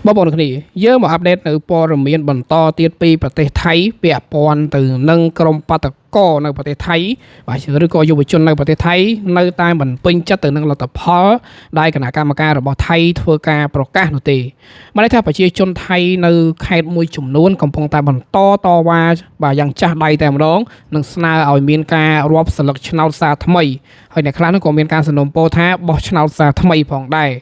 បងប្អូនគ្នាយើងមកអាប់ដេតនៅព័ត៌មានបន្តទៀតពីប្រទេសថៃពាក់ព័ន្ធទៅនឹងក្រុមបាតកោនៅប្រទេសថៃបាទឬក៏យុវជននៅប្រទេសថៃនៅតែមិនពេញចិត្តទៅនឹងលទ្ធផលដែលគណៈកម្មការរបស់ថៃធ្វើការប្រកាសនោះទេមានន័យថាប្រជាជនថៃនៅខេត្តមួយចំនួនកំពុងតែបន្តតវ៉ាបាទយ៉ាងចាស់ដៃតែម្ដងនិងស្នើឲ្យមានការរាប់សន្លឹកឆ្នោតសារថ្មីហើយអ្នកខ្លះនោះក៏មានការសំណូមពរថាបោះឆ្នោតសារថ្មីផងដែរ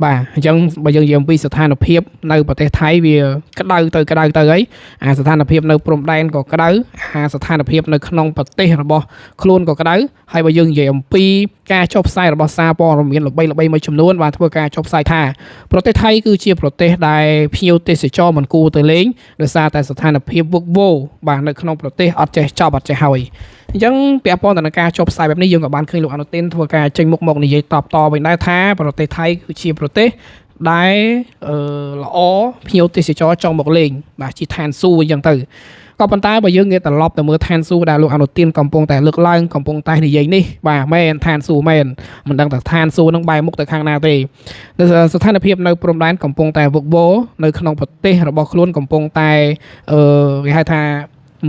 បាទអញ្ចឹងបើយើងនិយាយអំពីស្ថានភាពនៅប្រទេសថៃវាក្តៅទៅក្តៅទៅហើយអាស្ថានភាពនៅព្រំដែនក៏ក្តៅអាស្ថានភាពនៅក្នុងប្រទេសរបស់ខ្លួនក៏ក្តៅហើយបើយើងនិយាយអំពីការចុះផ្សាយរបស់សារព័ត៌មានល្បីៗមួយចំនួនបានធ្វើការចុះផ្សាយថាប្រទេសថៃគឺជាប្រទេសដែលភ្ញៀវទេសចរមិនគួរទៅលេងដោយសារតែស្ថានភាពវឹកវរបាទនៅក្នុងប្រទេសអត់ចេះចប់អត់ចេះហើយអញ្ចឹងពាក់ព័ន្ធទៅនឹងការចុះផ្សាយបែបនេះយើងក៏បានឃើញលោកអនុទិនធ្វើការចេញមុខមកនិយាយតបតវិញដែរថាប្រទេសថៃគឺជាប្រទេសដែលល្អភ្ញៀវទេសចរចង់មកលេងបាទជាឋានសួគ៌អញ្ចឹងទៅក៏ប៉ុន្តែបើយើងងាកត្រឡប់ទៅមើលឋានសួគ៌ដែលលោកអនុទិនកំពុងតែលើកឡើងកំពុងតែនិយាយនេះបាទមែនឋានសួគ៌មែនមិនដឹងថាឋានសួគ៌នឹងបែរមុខទៅខាងណាទេស្ថានភាពនៅព្រំដែនកំពុងតែវឹកវរនៅក្នុងប្រទេសរបស់ខ្លួនកំពុងតែគេហៅថា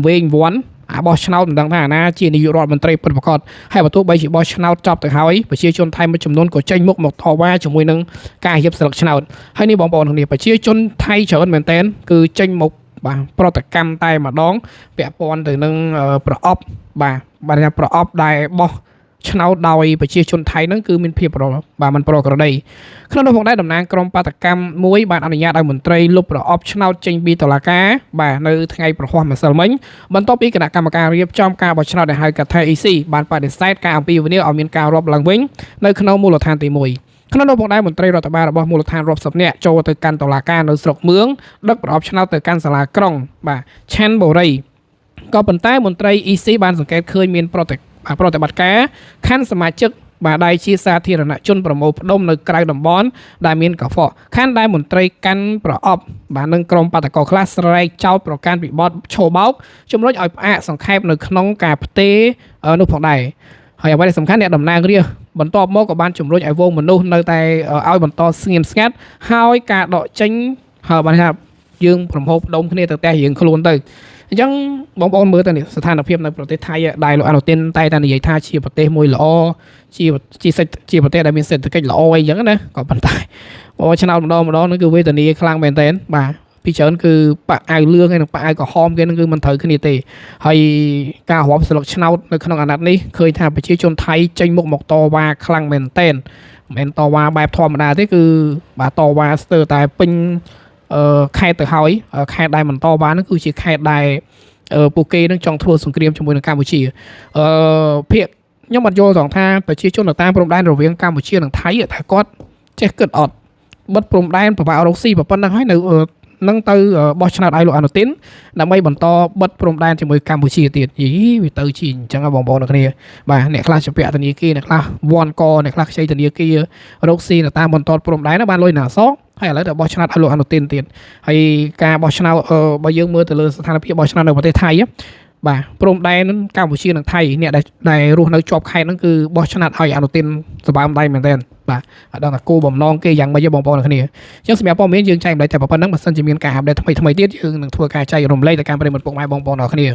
វែងវាន់អាបោះឆ្នោតមិនដឹងថាអាណាជានាយករដ្ឋមន្ត្រីពិតប្រាកដហើយបើទោះបីជាបោះឆ្នោតចប់ទៅហើយប្រជាជនថៃមួយចំនួនក៏ចេញមុខមកតវ៉ាជាមួយនឹងការរៀបស្លឹកឆ្នោតហើយនេះបងប្អូនគ្នាប្រជាជនថៃច្រើនមែនទែនគឺចេញមកបាទប្រតិកម្មតែម្ដងពាក់ព័ន្ធទៅនឹងប្រអប់បាទបាទថាប្រអប់ដែលបោះឆ្នោតដោយប្រជាជនថៃហ្នឹងគឺមានភាពបាទមិនប្រក្រតីក្នុងនោះផងដែរតំណាងក្រុមបាតកម្មមួយបានអនុញ្ញាតឲ្យមន្ត្រីលុបប្រអប់ឆ្នោតចេញពីតុលាការបាទនៅថ្ងៃប្រហ័សម្សិលមិញបន្ទាប់ពីគណៈកម្មការរៀបចំការបោះឆ្នោតដែលហៅកាត់ថា EC បានបដិសេធការអំពាវនាវឲ្យមានការរាប់ឡើងវិញនៅក្នុងមូលដ្ឋានទី1ក្នុងនោះផងដែរមន្ត្រីរដ្ឋបាលរបស់មូលដ្ឋានរាប់សិបនាក់ចូលទៅកាន់តុលាការនៅស្រុកមឿងដឹកប្រអប់ឆ្នោតទៅកាន់សាលាក្រុងបាទឆាន់បូរីក៏ប៉ុន្តែមន្ត្រី EC បានសង្កេតឃើញមានប្រតិបត្តិការខណ្ឌសមាជិកបាទដែលជាសាធារណជនប្រមូលផ្ដុំនៅក្រៅតំបន់ដែលមានកខ្វក់ខណ្ឌដែលមន្ត្រីកាន់ប្រអប់បាទនឹងក្រុមបាតកោខ្លះស្រែកចោទប្រកាន់ពីបទឆោបោកជំរុញឲ្យផ្អាកសង្ខេបនៅក្នុងការផ្ទេរនោះផងដែរហើយអ្វីដែលសំខាន់អ្នកតំណាងរាស្ត្របន្ទាប់មកក៏បានជំរុញឲ្យវងមនុស្សនៅតែឲ្យបន្តស្ងៀមស្ងាត់ហើយការដកចេញហើយបានថាយើងប្រមូលផ្ដុំគ្នាទៅផ្ទះរៀងខ្លួនទៅអញ្ចឹងបងប្អូនមើលទៅនេះស្ថានភាពនៅប្រទេសថៃដែលលោកអនុទិនតែតែនិយាយថាជាប្រទេសមួយល្អជាជាជាប្រទេសដែលមានសេដ្ឋកិច្ចល្អអីចឹងណាក៏ប៉ុន្តែបងឆ្នោតម្ដងម្ដងហ្នឹងគឺវេទនាខ្លាំងមែនទែនបាទពីច្រើនគឺបាក់អាវលឿងហើយនិងបាក់អាវក្រហមគេនឹងគឺមិនត្រូវគ្នាទេហើយការរាប់ស្លឹកឆ្នោតនៅក្នុងអាណត្តិនេះឃើញថាប្រជាជនថៃចេញមុខមកតវ៉ាខ្លាំងមែនទែនមិនមែនតវ៉ាបែបធម្មតាទេគឺបាទតវ៉ាស្ទើរតែពេញខេត្តទៅហើយខេត្តដែលមិនតវ៉ាហ្នឹងគឺជាខេត្តដែលពួកគេនឹងចង់ធ្វើសង្គ្រាមជាមួយនឹងកម្ពុជាភាគខ្ញុំអត់យល់ត្រង់ថាប្រជាជននៅតាមព្រំដែនរវាងកម្ពុជានិងថៃថាគាត់ចេះគិតអត់បិទព្រំដែនប្រវាក់រកស៊ីប៉ុណ្ណឹងហើយនៅនឹងទៅបោះឆ្នោតឲ្យលោកអនុទិនដើម្បីបន្តបិទព្រំដែនជាមួយកម្ពុជាទៀតយីវាទៅជាអញ្ចឹងបងប្អូនគ្នាបាទអ្នកខ្លះជាពាក់ធនាគារអ្នកខ្លះវ៉ាន់កអ្នកខ្លះខ្ចីធនាគាររកស៊ីនៅតាមបន្តព្រំដែនបានលុយណាសងហើយឥឡូវទៅបោះឆ្នោតឲ្យលោកអនុទិនទៀតហើយការបោះឆ្នោតបើយើងមើលទៅលើស្ថានភាពបោះឆ្នោតនៅប្រទេសថៃបាទព្រំដែនកម្ពុជានិងថៃអ្នកដែលរស់នៅជាប់ខេត្តហ្នឹងគឺបោះឆ្នោតឲ្យអនុទិនសម្បើមដៃមែនទែនបាទអត់ដឹងថាគោលបំណងគេយ៉ាងម៉េចទេបងប្អូនគ្នាអញ្ចឹងសម្រាប់ព័ត៌មានយើងចែករំលែកតែប៉ុណ្្នឹងបើសិនជាមានការអាប់ដេតថ្មីៗទៀតយើងនឹងធ្វើការចែករំលែកទៅកាន់ប្រិយមិត្តពុកម៉ែបងប្អូនគ្នា។